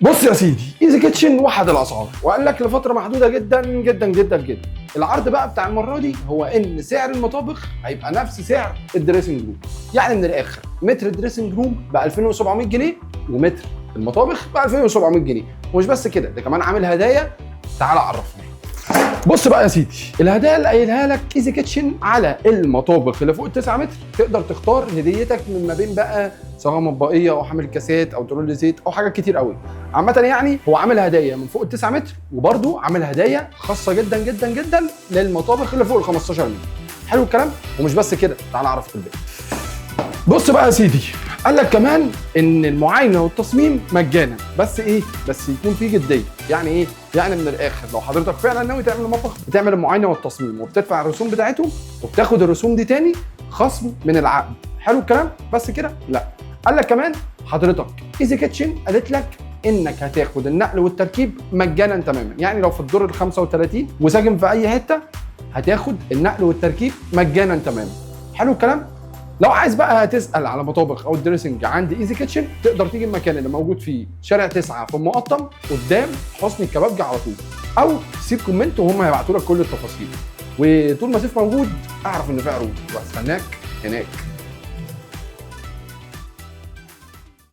بص يا سيدي، Easy Kitchen وحد الاسعار وقال لك لفترة محدودة جدا جدا جدا جدا. العرض بقى بتاع المرة دي هو ان سعر المطابخ هيبقى نفس سعر ال dressing room، يعني من الاخر متر dressing room ب 2700 جنيه ومتر المطابخ ب 2700 جنيه. ومش بس كده، ده كمان عامل هدايا، تعال اعرفها. بص بقى يا سيدي، الهدايا اللي قايلها لك Easy Kitchen على المطابخ اللي فوق ال 9 متر، تقدر تختار هديتك من ما بين بقى سواء مطبقيه او حامل كاسات او ترول زيت او حاجات كتير قوي. عامة يعني هو عامل هدايا من فوق ال 9 متر، وبرده عامل هدايا خاصة جدا جدا جدا للمطابخ اللي فوق ال 15 متر. حلو الكلام. ومش بس كده، تعال اعرفك الباقي. بص بقى يا سيدي، قال لك كمان ان المعاينة والتصميم مجانا، بس ايه؟ بس يكون في جدية. يعني ايه؟ يعني من الاخر لو حضرتك فعلا ناوي تعمل مطبخ، بتعمل المعاينة والتصميم وبتدفع الرسوم بتاعتهم، وبتاخد الرسوم دي تاني خصم من العقد. حلو الكلام. بس كده؟ لا، قال لك كمان حضرتك Easy Kitchen قالت لك انك هتاخد النقل والتركيب مجانا تماما. يعني لو في الدور ال 35 وساكن في اي حتة، هتاخد النقل والتركيب مجانا تماما. حلو الكلام. لو عايز بقى تسال على مطابخ او ال dressing عند Easy Kitchen، تقدر تيجي المكان اللي موجود فيه شارع 9 في المقطم قدام حسني الكبابجي على طول، او سيب comment وهم هيبعتوا لك كل التفاصيل. وطول ما سيف موجود اعرف ان في عروض، وهستناك هناك.